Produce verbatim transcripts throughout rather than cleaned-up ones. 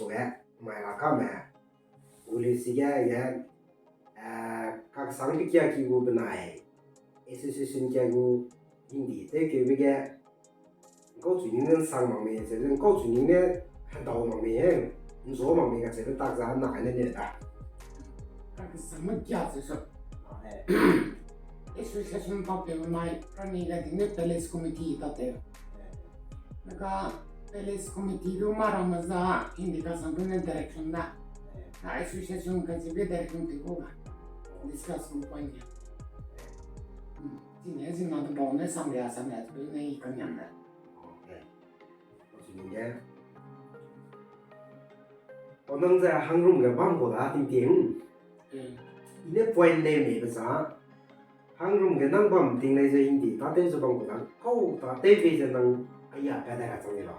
Gu e, mai ra kame. Gu lesi ge, ge, eh, kaksang pe kia ki gu benai. Association kia gu Hindi te ke be ge. Nkau chu ning ne sang mak me, ze nkau chu ning ne hedau mak me, eh. Nzo mak me ka ze be tak za na ne ne da. Kaksang me kia ze so. Association pa pe mai, rani ga ding ne Palace Committee ta te. Naka Palace Committee du ma ra ma za, Hindi kaksang du ne direction da. Na association ka zibe direction te ko ga. Discuss gu point ya. Hmm, zine zina de bau ne sam ya, sam ya, tu ne i kan yang da. Nang ze hangrum ge bam ko da ting ting. Hmm. I ne point leu ne be za. Hangrum ge nang bam ting lei ze Hindi ta tew ze bam ko da. Kau ta tew be ze nang aya ka da ra chang de la.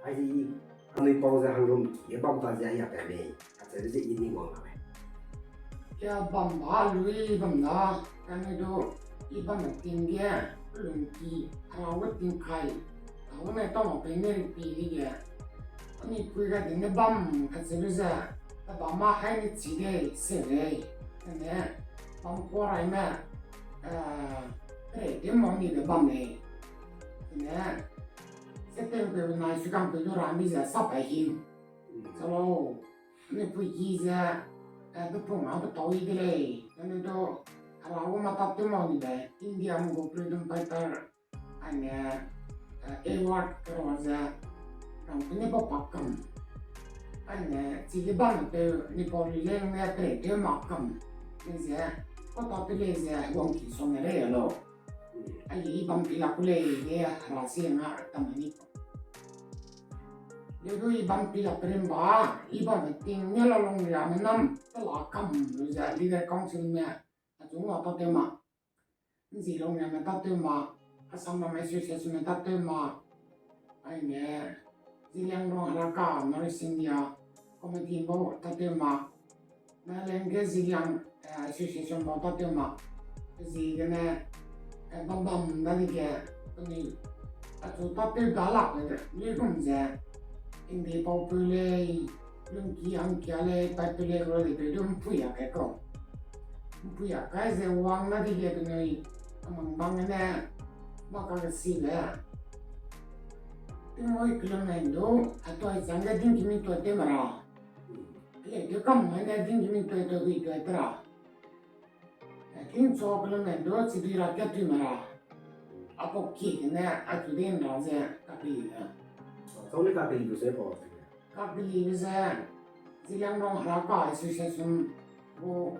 Ai zi, anui pau ze hangrum ki ge bam ta ze aya ka mei. Ka ze ze i ning wang la mei. Ya bam ba lui bam da. Ka ne du, i bam ting ge, lung ki, hera we ting kai. Tau ne tau pe ne ri pi di ge. Ani pui ga ding ne bam ka ze lu ze, ta ba ma hai ne chi de, se de. Ka ne, bam kua rai me, eh, rei de mo ni de bam ne. Ka ne, se teu pe nai su kang pe du ra mi ze sa pai hin. Chalo, ani pui ki ze, eh, du pung a du tau i de lei. Ka ne du, hera we ma ta teu mo ni de, India mo gu freedom fighter. Aine, eh, award kero ze, rang pene pa pak kam. Aine, chili bam pe, ni pau li leng ne pe, pe mak kam. Ni ze, kota pe le ze, wang ki song ne le lo. Ai, i bam pi la ku le, ye, ra si nga, tam ni. Le du i bam pi la pe rim ba, i bam ting ne la long ria me nam, ta la kam, lu ze, leader council me, a chung wa pa te ma. Zilong ne me ta tew ma, Assam Ram Association me ta tew ma, aine, Zeliangrong Heraka North East India Committee bau ta tew ma, Nagaland ge Zeliang, eh, Association bau ta tew ma, zi gene, eh, bam bam da di ge, penui, achu ta tew da lak le, lui gum ze, Hindi pau peu lei, lungki hangkia lei, pai peu lei, ro lei, peu du mpui a kai kau. Mpui a kai ze wang na di ge penui, amang bang ne, ma ka ke si le. Tingoi kilometer du, a toi chang ge ding kimi toi te mara. Le du kam mai ne ding kimi toi toi gui toi tera. Tingcho kilometer du, chidui ra kia tui mara. Apo ki ne, a tu din ra ze, ka peli ne. Chau ne ka peli du se po. Ka peli be ze, Zeliangrong Heraka Association gu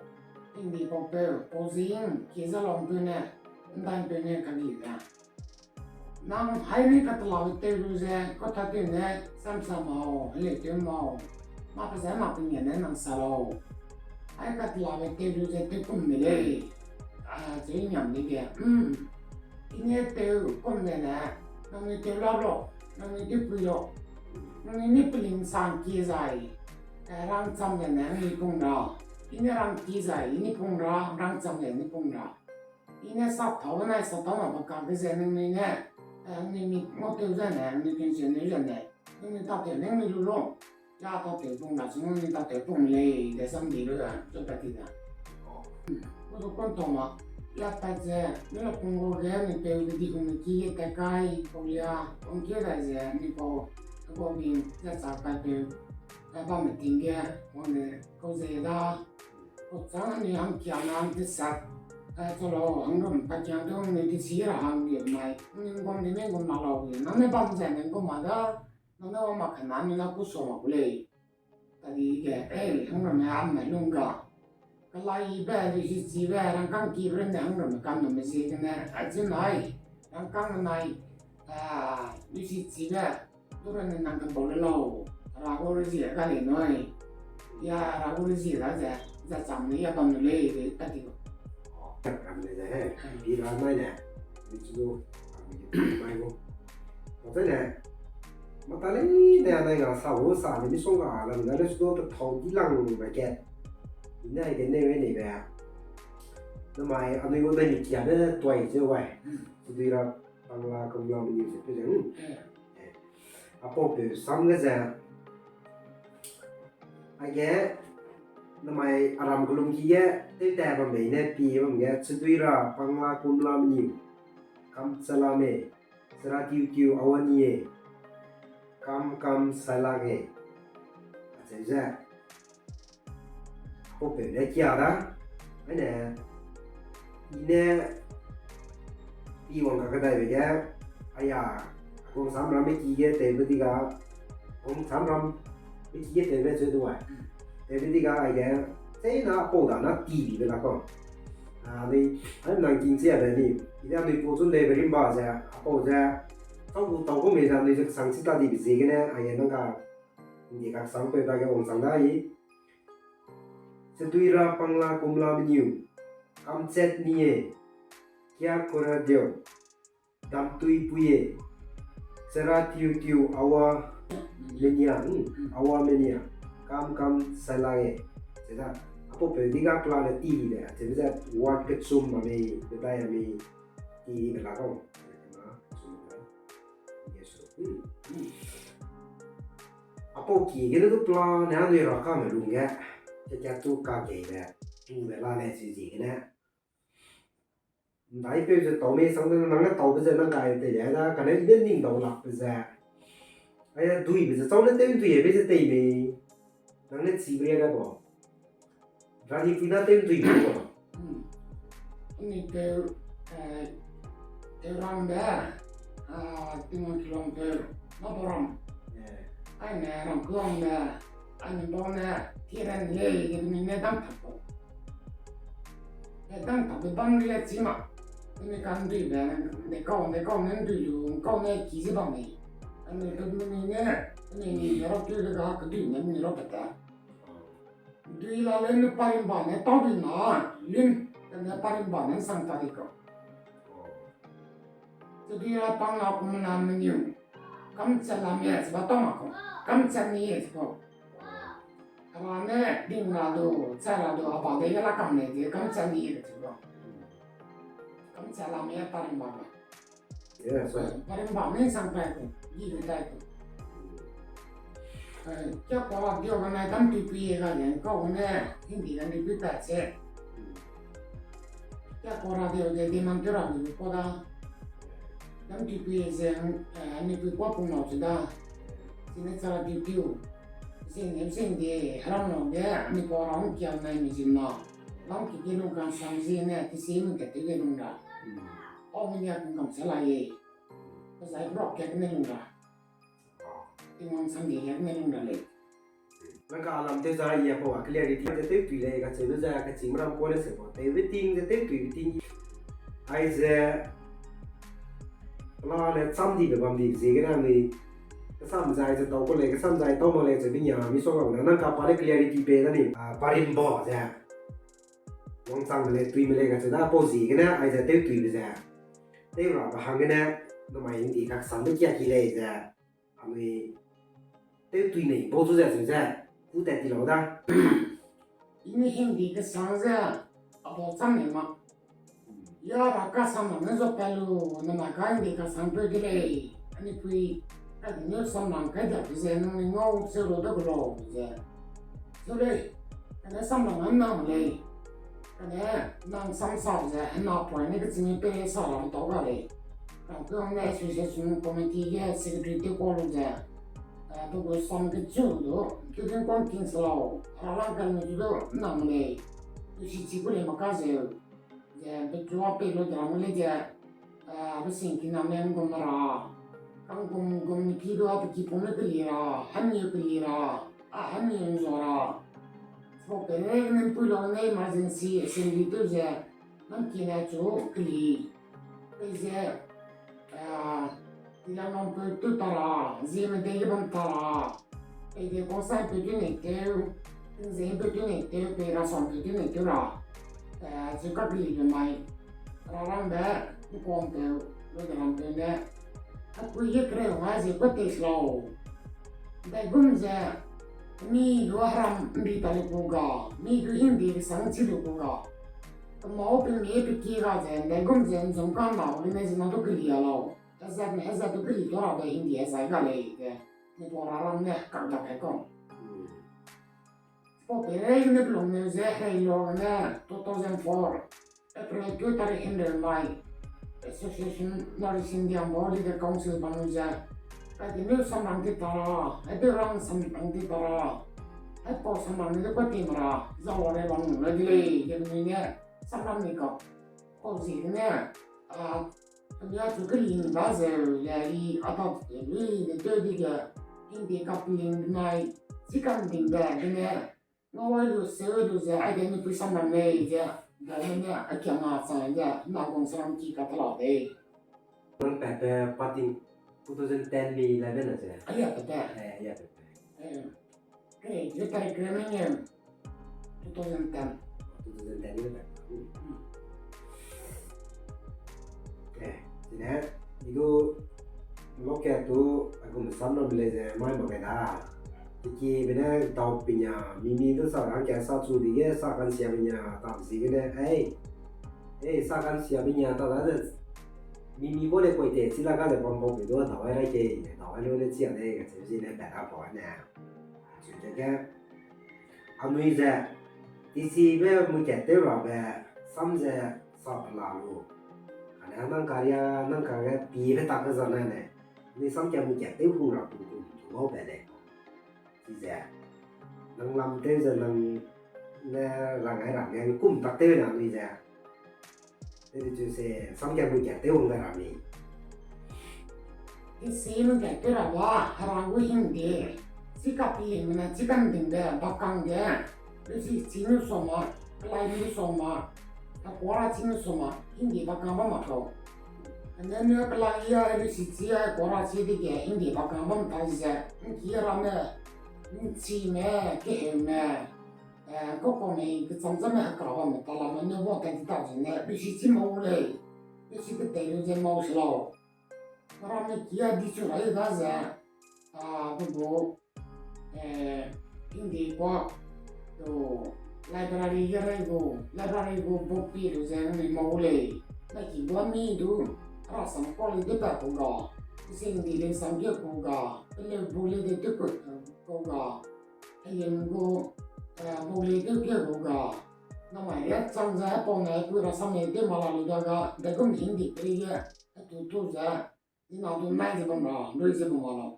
Hindi pau peu, pau zing, ki za long peu ne, ndai peu ne ka peli ne. Nang hai ni ka telabe tew lu ze, kau ta tew ne, sam sa mau, hele tew mau. Ma pe ze ma pe nge ne nang sa lau. Hai ka telabe tew lu ze tew kum de lei. A, ze nyam de ge. Hmm. I ne tew kum de ne, nang ni tew la lo, nang ni tew pui lo. Nang ni ni peling sang ki zai. Eh, rang cham de ne, ni pung ra. I ne rang ki zai, i ni pung ra, rang cham de ni pung ra. I ne sa tau nai sa tau na ba ka ge ze nang ni ne, eh, nang ni mi mo tew ze ne, nang ni kin ze ne ze ne, nang ni ta tew nang ni lu lo, ya ta tew pung na, nang ni ta tew pung lei, de sam di lu ya, zo pa ti da. Ko zo kon tau ma, ya ta ze, ni la pung ro ge, ni tew ge di hung ni ki ye ta kai, ko ya, kon ke da ze, ni ko, ko bing, ya sa ka tew, ya ba me ting ge, wang de, ko ze da, Kochang ni hangkia na hang tesak, eh, cholo, hangrum pa kiang du ni tesi ra hang ge mai. Ni ngom ni ni ngom na lau ge. Nang ne bam ze ni ngom ma da, nang ne wa ma kena ni na ku so ma ku lei. Tadi ge, eh, hangrum ya mai lung ga. Kalai be, risi chi be, rangkang ki be ne hangrum kam no me zi ge ne, a zi nai, rangkang nai, ah, risi chi be. Dura ne nang kebau le lau, ragu rezie ga lei nui. Ya ragu rezie ga ze, za cham ne ya bam ne lei, de pa ti gu. Kam ne ze he, pi ra mai ne, mi chu du, mai gu. Ko te ne, mata lei ne anai ga sa gu sa ne mi song ga la ne le su du te thau di lang ba ke. Ina ge ne we ne be. Namai anui gu ne mi kia ne tuai ze wai. Su du ra, Bangla, Kamla, mini ze pe ze. Apaupeu sam ge ze, Aige, namai aram kelum ki ge, tewta bam bei ne pi bam ge, chedui ra pangla kumla meniu, kam chala me, chera tiu tiu awa nie, kam kam sailak e. Acheu ze, apau peu ne kia da, aine, i ne, pi wang ka kedai be ge, aya, gong samram me ki ge tewbe di ga, gong samram me ki ge tewbe cheu du ai. Tewbe di ga aige, sei na apau da na ti di be la ko. A, ni, ai nang king sia be ni, i da ni pu chun de be rimba ze, apau ze, tau gu tau gu me ze, ni ze kesang chi ta di be ziegene, aige nang ka, ndi ka kesang peu dage wang sang da i. Chedui ra pangla kumla meniu, kam chat nie, kia kora dio, dam tui puie, chera tiu tiu awa menia, hmm, awa menia, kam kam sailak e. Cheda, apau peu di ga plan ne ti di de, chebe ze word kechum ma mei, bedai a mei, ti di be la kau. Apau ki gene du plan ne anui ra kame lungge, kat kat tu kakeibe, tube la lei chi ziegene. Ndaipeu ze tau mei sang de nang ne taube ze nang kai tei le da, kane i ne ning dau lakbe ze. Aia duibe ze chau ne tew nduibe ze tei mei. Nang ne chi be da ko. Rani pui na tew nduibe ko. Hmm. Anui tew, eh, tew ram de, ah, Tingwang kilung tew, mâ bau ram. Eh. Aine ram kuang de, aine bau ne, ki ran lei, de mi ne dam tak ko. E dam tak de bam le chi ma. Anui kan dui de, de kau, de kau ne dui lu, kau ne ki ze bam mei. Anui pe mi ne, anui ni rau tu de ga kedui ne mi rau pe ta. Dui la le nu parimba ne tau dui na, lin, ne parimba ne sang ta di ko. Chedui ra pangla kumla meniu, kam chala me chiba tau ma ko, kam chani e chiba. Ra ne ding ra du, cha ra du, aba de la kam ne de, kam chani e chiba. Kam chala me parimba ma. Yes, sir. Parimba me sang pai ko, gi de dai ko. Eh, kia kora dio ga nai dam tui pui e ga lian kau ne, Hindi ga ni pui ta che. Kia kora dio de de man tu ra ni ko da. Dam tui pui e ze, eh, ni pui kua pung nau che da. Sine chara tiu tiu. Sine sine de, ram nau de, ni kora hung kia nai mi zin na. Lam ki ki lung kan sang zi ne, ti si mi ke ti ge lung da. Au mi nia kung kam che la ye. Ka zai brok ke ne lung da. Tingwang sang ge ne lung da lei. Nang ka lam tew za i apau a clarity ze tew tui lei, ka cheu ze ka chim ram ko ne se ko. Tew beting ze tew tui beting. Ai ze pla ne cham di be bam di ziegene ni. Kesam zai ze tau ko lei, kesam zai tau mak lei ze binia mi song lau na. Nang ka pa le clarity pe da ni. A, parimba ze. Wangchang me lei, tui me lei ka cheu da apau ziegene, ai ze tew tui be ze. Tew ra ba hanggene, namai Hindi ka kesang be kia ki lei ze. Anui tew tui nei bau chu ze cheu ze, ku tat ti lau da. I ne Hindi kesang ze, apau cham nei ma. Ya ra ka sam ne zo pa lu, namai ka Hindi kesang peu de lei. Ani pui, ka di ne sam lang kai da ze, nang ni ngau se ro da gu lau ze. Cheu lei, kane sam lang an nang lei. Kane nang sam sa ze, na poi ne kechimi pe sa lam tau ga lei. Rangkeu ne association committee ge secretary tew kau lu ze. Eh, pe gu sam kechu du, keuding kuang king se lau. Ra lang kai ne du, nang lei. Lu si chi ku lei ma ka zeu. Ze, pe chu a pei lu de ram lei ze. Eh, pe sing kinam ne nggum ra. Kang gum gum ki du a pe ki pum ne keli ra. Hami keli ra. A, hami nzo ra. Chipau pe ne, ne pui lau ne emergency assembly tew ze. Nang ki ne chu keli. Pei ze, ah, tilang nang peu tew ta ra, ziemme dei ge bam ta ra. Pei de kongsan peu tew nei tew, tingzeng peu tew nei tew, pei rasam peu tew nei tew ra. Eh, chu kakelibe mai. Ra rangbe, nkuang peu, lu de ram peu ne. Apui ge kereu ngai ze kua tei lau. Ndaigum ze, mi du heram mbi ta lu ku ga, mi du Hindi kesang chi lu ku ga. Kemau pe mi pe ki ga ze, ndaigum ze nzung ka nau, lime ze na du keli a lau. Hezat ne hezat du keli ta ra de Hindi hezai ga lei de. Ni pau ra ram ne kak da kai kau. Pau peirei gene pelung neu ze herei lua gene two thousand four April two tarik himreu mai Association North East India Body de Council bam ze, kai de neu samrang di tara, ai de rang samrang di tara, ai pau samrang di de kati mara, zalore bam nung le di lei, de nui ne samrang ni kau. Pau zi gene, a, Kami achu keling ba zeu le i adap te lui de teu di ge, Hindi kapeling benai, chi kan ding de gene, ngau ai lu seu lu ze, ai de ni pui samrang lei ze, de ne a kia nga chang de, na gong samrang ki ka tala de. Nang pat pe pating two thousand ten mi eleven na ze. Aya pat pe. Eh, aya pat pe. Eh, kere, je tarik kere mengeu, two thousand ten. Two thousand ten ni pat. Hmm. Eh, zine, i du lokat tu, a gum samrang lei ze mai mak kai da. Tiki bene dau pinya, mimi du sa rang kia sa chu di ge, sa kan sia pinya, tam si gene, ei. Ei, sa kan sia pinya, ta da de, mimi bo le koi te, chi la ga de bam bau pe du, dau ai rai ke, dau ai lu le chi a de, ka chi zine pat ra pau ne. Chu de ge, anui ze, tisibe muikat tew rabe, sam ze, sa pela lu. Kane nang karia, nang karia pibe tak ke zane ne, anui sam kia muikat tew hung ra kum kum tu lau be lei. Chize, nang lam tew ze nang ne rangai ra ne kum tak tew na anui ze. Tewdi chu se, sam kia muikat tew wang da ra mi. Tisi muikat tew ra ba, hera gu Hindi. Chi kapeling ne, chi kan ding de, bakang de. Lusi chi nu soma, kelai nu soma, ta kora chi nu soma, Hindi bakang bam mak kau. Ane nu kelai ya, lusi chi ya, kora chi dege, Hindi bakang bam ta ze, nki ramme, nchi me, keheu me, eh, koko me, kecham cham me, hekra bamme, ta lamme, ne bo ta di ta zene, lusi chi mau lei, lusi ketei lu ze mau se lau. Ramme kia di chu rai da ze, a, bu bu, eh, Hindi kua, tu, library ge rei gu, library gu book pi lu ze nui mau lei, na ki gua mi du, rasam kua le de pa ku ga, sing di le sam ge ku ga, peleu bu le de te ku, ku ga, helim gu, eh, bu le de ge ku ga, namai riak chang ze pau nai ku rasam le de ma la lu da ga, de gum Hindi pei ge, tu tu ze, Ina du nai ze bam ra, lui ze bam ra.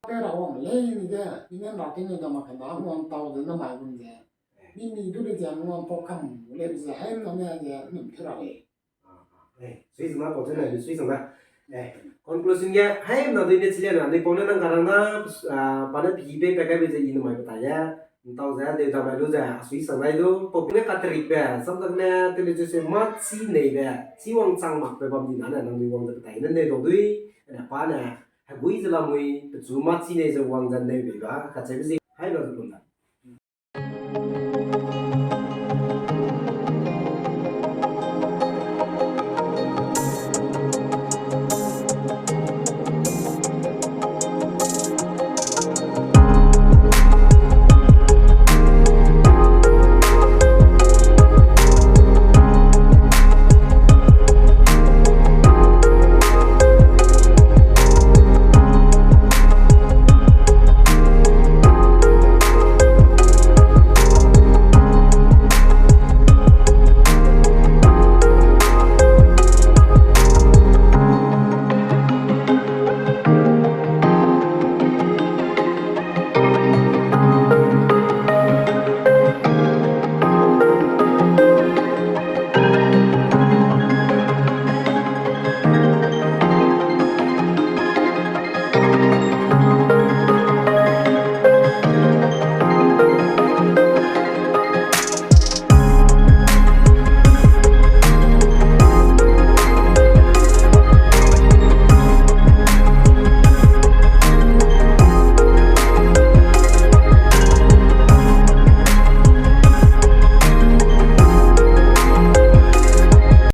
Pe ra wang lei ni ge, i ne ra te ni da ma kena, nguang tau ze na mai gum ze. Mi mi du le ze nguang pau kam, le ze, hai na ne ze, num te ra lei. Eh, sui zena pau ze na, sui zena. Eh, conclusion ge, hai na du ne chile na, ni pau ne nang karang na, ah, pa ne pi pe pe kai be ze i na mai beta ye. Ntau ze, deu da mai lu ze, a sui sang dai du, pau pe ne katerik be, sam zak ne, te le ze se ma chi nei be, chi wang chang mak be bam di na ne, nang ni wang ze beta i ne, ne dau dui, ne pa ne, hegui ze lamui, pechu ma chi nei ze wang ze neu bei ba, kacheu be zi, hai na du lum da.